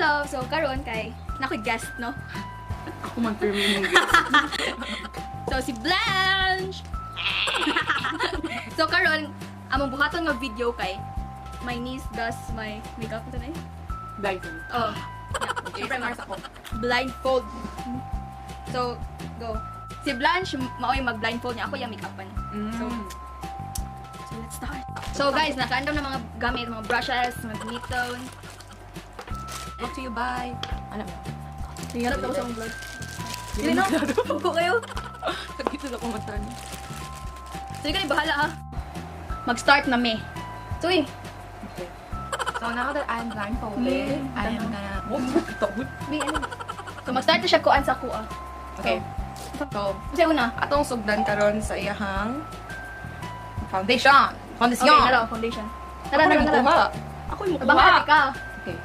Love. So karon kay nakoy guest, no? Ako mag-permit ng guest. So si Blanche. So karon among buhaton nga video kay my niece does my makeup ito na eh. Blindfold. Oh. Okay, Siyempre, Mars ako. Blindfold. So, go. Si Blanche, maoy mag-blindfold niya. Ako yung make-upan. So, let's start. So, guys, nakaandam na mga gamit, mga brushes, mga gamiton. Brought to you by... Ano ba? Tingnan ko sa akong vlog. Dili no? Ko kayo. Sakit na ako mata niya. Sige ka, bahala ha. Mag-start na me. So, eh. Okay. So now that I'm blindfolded, I am gonna... Oh, takot. May ano. So, mag-start na siya kuan sa kuha. Okay. So, Kasi una. Atong sugdan karon sa iyahang foundation. Foundation. Okay, nara, foundation. Tara, Ako tara, yung tara. mukuha. Ako yung mukuha. Abangan ka. Okay.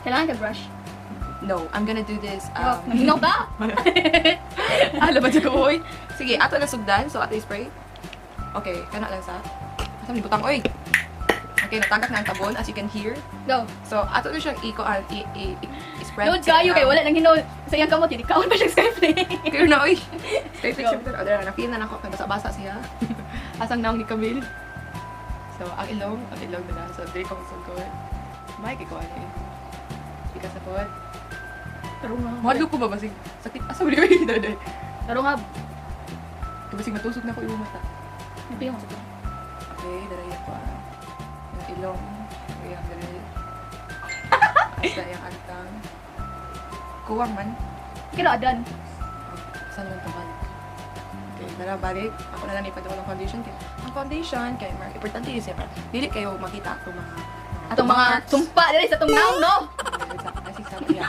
Kailangan ka brush. No, I'm gonna do this. Oh, nahinaw ka? Ah, laban siya ko, oy. Sige, ato na sugdan. So, ato spray. Okay, kana lang sa. Asa ni butang, oy. Okay, natagak na ang tabon, as you can hear. Go. So, ato na siyang i i i i-spread. Load kayo kay wala nang hinaw sa iyang kamot, hindi kaon pa siya skyflake. Kayo na, oy. Skyflake Go. siya bitaw. Oh, na feel na nako kay basa-basa siya. Asang naong ni Camille. So, ang ilong na lang. So, diri ko masugod. Mike, ikaw ano eh. Ika sa pod. Pero nga. Mahalo ko ba basig sakit asa ba dili dili. Pero nga, Basig matusok na ko imong mata. nabiyong sa to. Okay, dara ko ah. Yung ilong, iyang dali. Asa iyang agtang. Kuwang man. Kira adan. Saan naman ito balik? Okay, dara balik. Ako na lang ipadala ng foundation. Kay, ang foundation, kay Mark, importante yun siya. Dili kayo makita atong mga Atong mga marks. sumpa diri sa tong naong, no. Kasi sabi niya,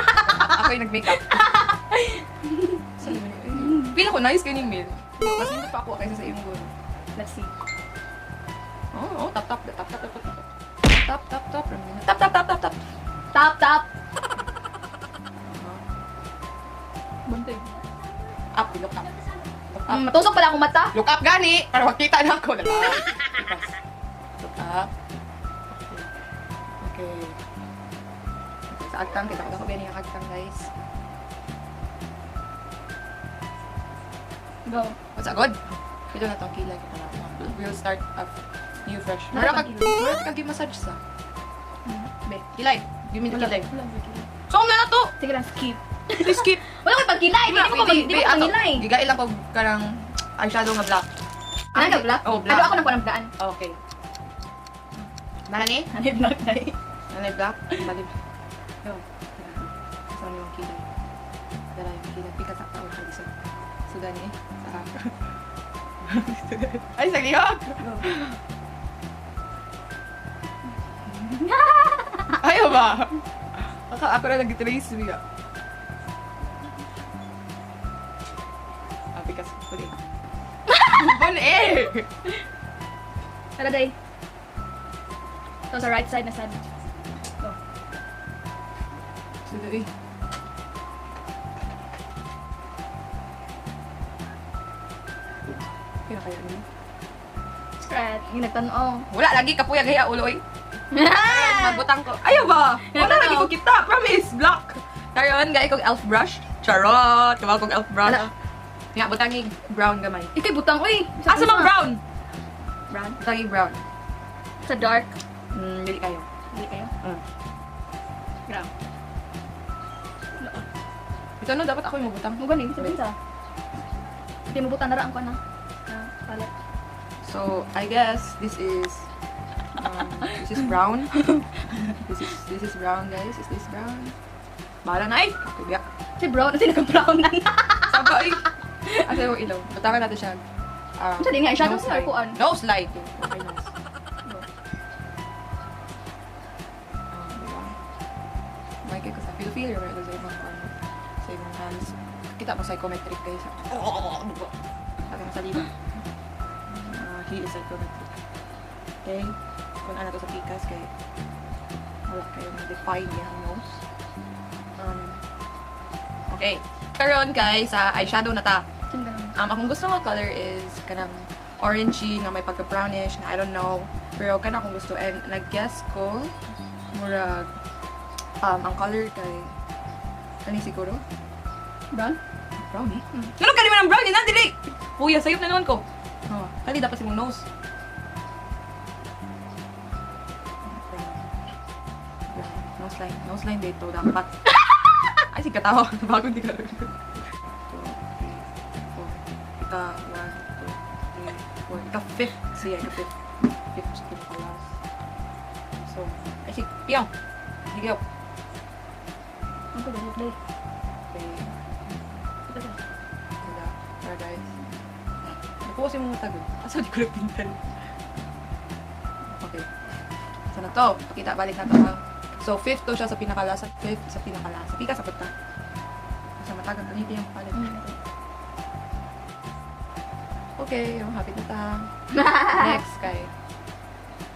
ako yung nag-makeup. Saan naman yun? Eh, feel ako nice kayo ni Mil. Mas hindi pa ako kaysa sa iyong goal. Let's see. Oh, tap, tap, tap, tap, tap, tap, tap, tap, tap, tap, tap, tap, tap, tap. Tap tap. Bantay. Up, look up. Look up. Matusok pala akong mata. Look up gani! Para makita na ako. Dala. Ipas. Look up. Okay. Okay. Sa agtang, kita ko gani ang agtang, guys. Go. What's agad? Ito na to, kilay ko pala. We'll start up new fresh. Nara Mura kag, pang kilay. mura kag massage sa. Be. Kilay. Give me the Wala. kilay. Wala, wala. So, na na to! Sige lang, skip. Please skip. Wala ko'y pagkilay. Hindi mo pa di mo pangilay. Gigay lang ko karang eyeshadow nga black. Ano ka black? Oh, black. Ano ako nang kuan daan? Okay. Nani? Ano yung black dai? Nanay black? Bali. Yo. Saan yung kilay? Dala yung kilay. Pika sa tao siya dito. So, gani eh. Sa Ay, sa lihok! Ayaw ba? Baka ako na nag-trace biga. Ah, pikas. Puli. Bun eh! Tara day. So sa right side na sad. Go. Sudo eh. Kaya kaya niyo? Scratch. Yung nagtanaw. Wala lagi kapuya gaya ulo oy. Magbutang ko. Ayaw ba? Wala lagi ko kita. Promise. Block. Karon gay kog elf brush. Charot. Kabaw kog elf brush. Ala. Nga butangig brown gamay. Ikay butang oy. Asa mang brown? Brown. Butangig brown. Sa dark. Dili kayo. Hindi kayo. Brown. Ito no dapat ako yung mabutang. Mo gani sa binsa. Hindi mo butang na ra ang kuan na. Ah, palette. So, I guess this is brown. This is brown, guys. Is this brown? Bahala na ay. Okay, biyak. Si brown, kasi naka-brown na na. Saba ay. Asa yung ilong? Butangan natin siya. Unsa din nga, eyeshadow Nose siya or light. kuan? Nose light. Okay, nose. Ah, diba? May ko sa feel feel or sa ibang ano, sa ibang hands. Kita mo psychometric guys. Sabi mo sa liba. Ah, he is psychometric. Okay? Kung ano to sa pikas kay wala kayo ma-define yung nose. Okay. Karon guys, sa eyeshadow na ta. Akong gusto nga color is kanang orangey nga may pagka-brownish na I don't know. Pero kana akong gusto and nag-guess ko murag Ang color kay kani siguro? Brown? Brownie? Mm. Ano kani man ang brownie? Nan dili. Kuya, sayop na naman ko. Oh, kani dapat sa imong nose. Brown. Brown. Nose line. Nose line dito dapat. Ay, sige katawa. Bago di ka. 2, 3, 4. Ika, 1, 2, 3, 4. Ika, fifth. Siya, ika fifth. Fifth sa pinakalas. So, ay, sige. Piyaw. Sige, Ang kulo, dali. Okay. Wala. Tara, guys. Nakuha si mga tago. Asa di ko nagpintal? Okay. Sana to? Pakita, balik na to ha. So, fifth to siya sa pinakalasa. Fifth sa pinakalasa. Pika sa puta. Sa matagang taniti yung palit. Okay, I'm happy na ta. Next, kay.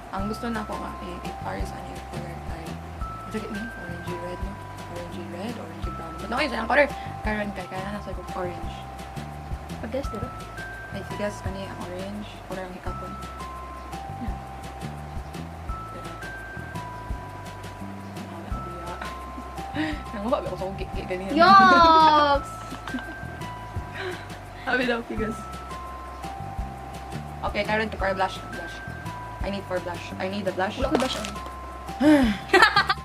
Ang gusto na ako nga, i-paris ano yung color kay. Sakit ni? Orangey red, no? Orangey red, orangey brown. But okay, sa color. Karon kay, kaya na sa orange. Pag-guess, diba? Ay, sigas, kani ang orange. Color ang hikapon. Nanguha ba ako sa kong gigi ganyan? Yoks! Sabi daw, pigas. Okay, karon to for blush. Blush. I need for blush. I need the blush. Wala ko brush on.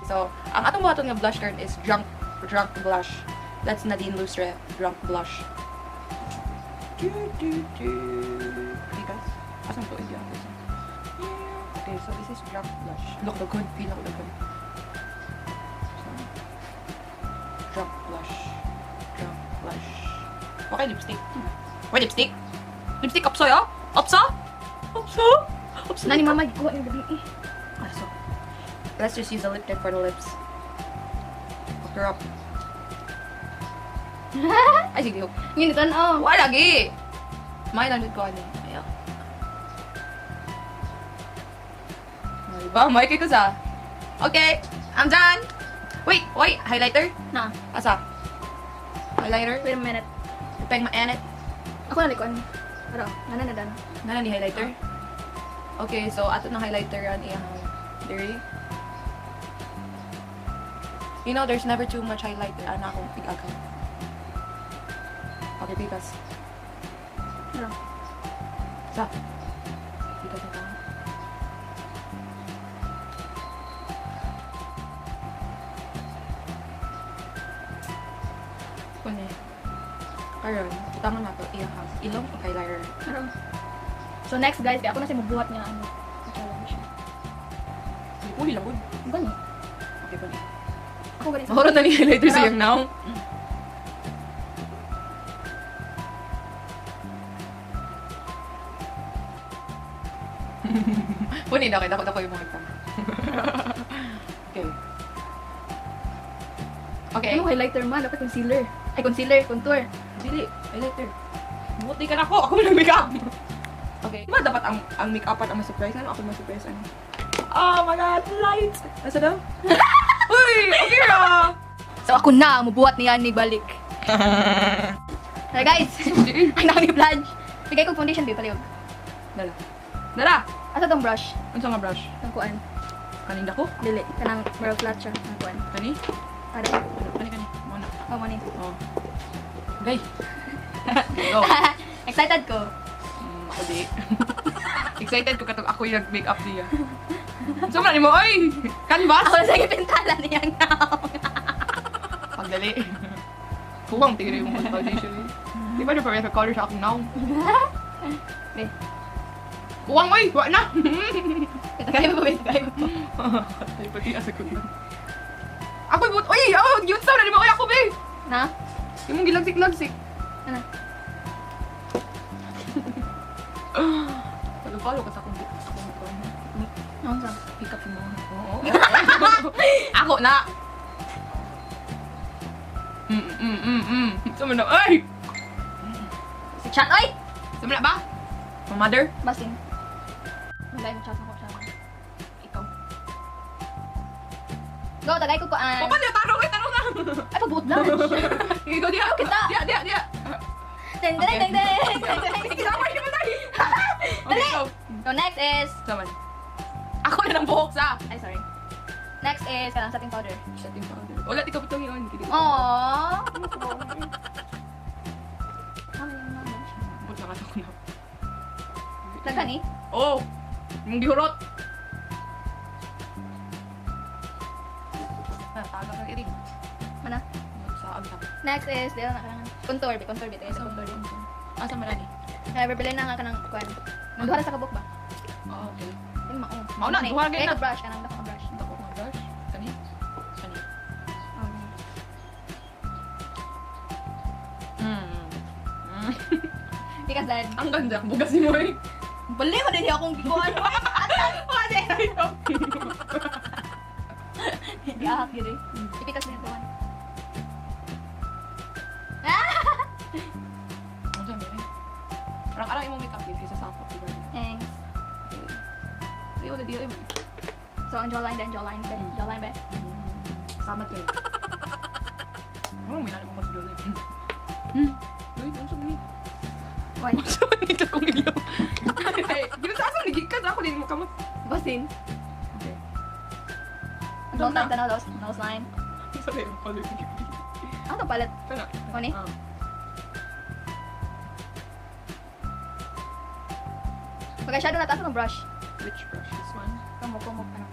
So, ang atong buhaton nga blush karon is drunk drunk blush. That's Nadine Lustre drunk blush. Du, du, du. Pigas. Asan to? Hindi ako. Okay, so this is drunk blush. Look, the good. Feel ako the good. So, drunk blush. Drunk blush. Okay, lipstick. Wait, lipstick? Lipstick, opsoy, oh? Opso? Opso? Opso? Nani mama, gikuha yung gabi eh. Ah, so, let's just use a lip tint for the lips. Hook her up. Ay, sige, hook. Ngin, tanaw. Wala, lagi! May lang ko ano. Ayaw. Ay, ba? May kay ko sa. Okay, I'm done! Wait, wait, highlighter? Na, Asa? Highlighter? wait a minute. Peng ma-anit. Ako na likuan. Pero, nana na dana. Nana ni highlighter? Okay, so ato ng highlighter an iyang diri. You know, there's never too much highlighter. Ana akong pig-agaw. Okay, pikas. Pero, Sa. Pikas na tao. Kuni. Karon, tama na to iyang ilong o highlighter. pero. So next guys, kaya ako na siya mabuhat niya ano. Challenge. Uli lang gud. Ang gani. Okay, kuni. Ako gani. Mahurot na ni highlighter sa iyang naong. Puni na, okay. Dako-dako yung mga tama. Okay. Okay. Ano highlighter man? Dapat concealer. Ay, concealer, contour. Dili, highlighter. Muti ka na ako. Ako na makeup. Okay. Ba dapat ang make-up at ang ma-surprise? Ano ako ma-surprise? Ano? Oh my God, light! Asa daw? Uy! Okay ra! So ako na ang mabuhat niya ni balik. Tara guys! Ang dami blanch. Bigay kong foundation babe, palihog. Dala. Dala! Asa tong brush? Ano nga brush? Ang kuan. Kaning dako? Dili. Kanang barrel flat siya. Ang kuan. Kani? Para. Kani kani. Mo na. Oh, money. Oh. Gay. Go. Excited ko. Ako di. Excited ko katong ako yung nag-make up niya. So man mo oy. Canvas. Ako na sa gipintala niya now. Pagdali. Kuwang tigre yung mga foundation eh. Di ba na parehas sa color sa akong naong? Be, Kuwang oy, wa na. tagay mo ba, be? Tagay mo po. Ay pati asa ko. Ako but oy, oh, yun sa na mo oy ako be. Na? Imong gilagsik-lagsik. Ano? Palo-palo ka sa akong akong Ano sa? pick up mo. Oo. Ako na. Sama na. Ay! Si chat, oy! Sama na ba? My mother? Basin. Wala yung chat ako siya. Ikaw. Go, tagay ko kuan. Papa, niya, tanong, eh, tanong na. Ay, pabuot blanch. Ikaw, diya. Kita. Diya, diya, diya. Deng, deng, deng, deng, deng, deng. Sige, sama, di ba tayo? Okay, Dali! go. So next is... Sama. Ako na ng buhok sa. Ay, sorry. Next is kanang setting powder. Setting powder. Wala, di ka butang yun. Aww. Butang ka na. Daghan eh. Oh! Yung gihurot! Taga kang iring. Mana? Sa agta. Next is dili na kanang contour, be contour, be tayo sa contour. Asa man ani? Kaya bibili na nga kanang kuan. Duha ra sa kabuk ba? Oh, okay. Dili mao. Mao na, duha gyud na. na. Brush kanang dako ka brush. Dako nga brush. Kani? Kani. Because dad. Ang ganda. Bugas ni mo eh. Bali ko din akong gikuan. Gahak gyud eh. Ipikas din kuan. Ang sabi eh. Parang arang imong makeup yun kaysa sa ako. Diba? Thanks. Di wala di. So ang jawline then jawline be. Jawline be. Sama kayo. Ano may nalipong mas jawline? Uy, ano sa ni? Why? Sa ni ka kong ilaw. Ay, gino sa asa ni gikan ako din mo kamot. Basin. Okay. Nose line tanaw nose, nose line. Sa yung color. Ang to palit. Kana. Ano ni? Ah. Pagka shadow na taas ng brush. Which brush? This one? Kumo kumo ano.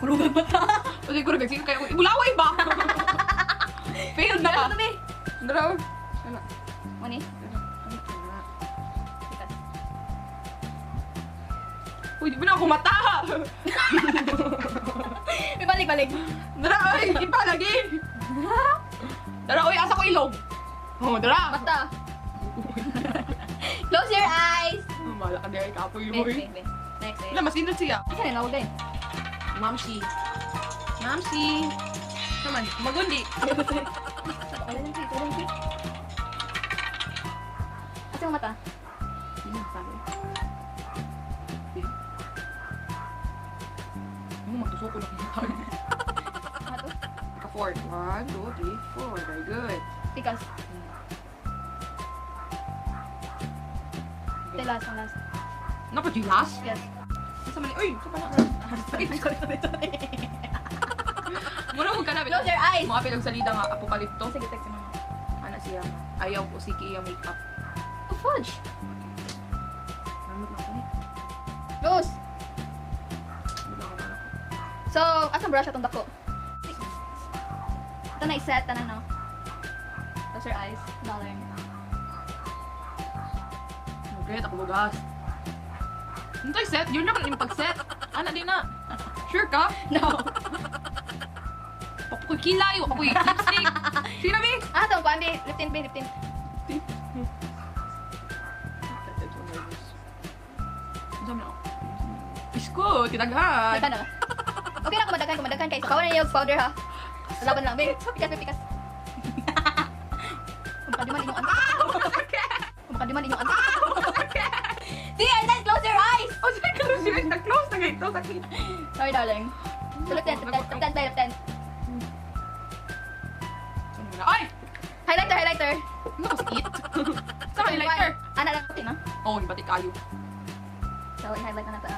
Kurugan mata. O siguro gag kayo. Ibulaway ba? Failed na ka. Ano to be? Draw. Kana. Mani? Kana. Kana. Pikas. Uy, di ba na ako mata? May balik balik. Dara, oy, ipa lagi. Dara, oy, asa ko ilong? Oh, dara. Mata. Close your eyes. Bahala ka diay kapoy mo. Wait, Oy. wait, wait. Next eh. Wala, mas nindot siya. Asa na nawag din? Mamsi. Mamsi. Naman, magundi. Wala lang cute, wala lang cute. Asa yung mata? Yun ang sabi. Ano, magtusok ko na kung mata. Ano to? Ika four. One, two, three, four. Very good. Pikas. The last, ang last. Napajilas? Yes. Asa man ni? Uy, sa pala. Sakit. Mura mo ka na. Close your eyes! Mga pilog salida nga, apokalipto. Sige, text si mama. Ana siya. Ayaw ko sige iyang makeup. Oh, fudge! Namot na ako ni. Close! Wala ko na ako. So, asang brush atong dako? Ito na i-set, tanan no? Close your eyes. Dollar. Regret ako bugas. Ano tayo set? Yun naman yung pag-set. Ana di na. Sure ka? No! Pakoy kilay, pakoy lipstick. Sino bi? Ah, itong kuan, be. Lip tint, be. Lip tint. Isko, tinaghan. Daghan na ka. Okay na kumadaghan, kumadaghan kay. So, kawan na yung powder ha. Laban lang, be. Pikas, be, pikas. Kumakadiman inyong antok. Kumakadiman inyong antok. See, I said close your eyes! Oh, sige, close yun. Nag-close na ganito. Sakit. Sorry, darling. So, lip tint, lip tint, lip tint, lip tint. Ay! Highlighter, highlighter. Ano ko sakit? Sa highlighter? Ana lang, okay na. Oh, yung batik kayo. So, i-highlight na natin.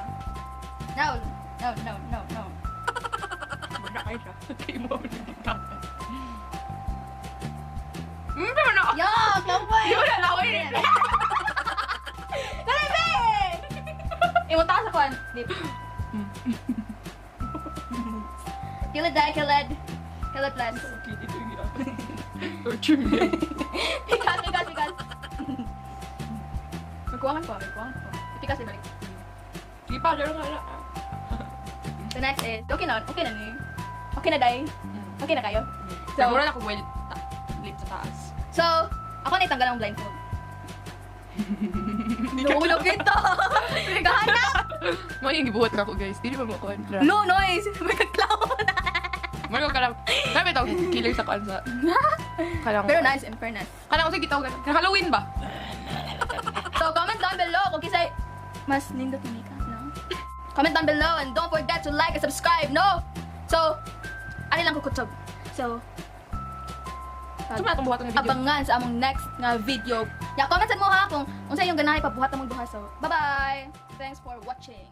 No, no, no, no, no. Wala kayo siya. Kayo mo ako nagkita. Pero na. Yo, kapoy! Yun na lang. Oy. Dali, be! Imunta ka sa kwan. Dip. Kilid dahil, kilid. Kilid plus. Okay, ito yung Torture me. Pikas, pikas, pikas. Magkuwangan ko, magkuwangan ko. Pikas, ibalik. Sige pa, laro nga na. The next is, okay na ni. Okay na, day. Okay na kayo. So, mura na ako well, lip sa taas. So, ako na itanggal ang blindfold. Nahulog ito! Kahanap! Mo yung gibuhat na ako, guys. Dili ba mo kuan? No noise! May ka-clown! Mo ka lang. Sabi to, killer sa kuan sa. Kalang. Pero nice, in fairness. Kalang ko sige tawag. Halloween ba? So, comment down below kung kisay mas nindot na makeup, no? Comment down below and don't forget to like and subscribe, no? So, ano lang kukutob. So, So, atong buhaton nga video. Abangan sa among next nga video. Ya, comment sa mo ha kung unsa yung ganahan ipabuhat among duha. So, bye-bye. Thanks for watching.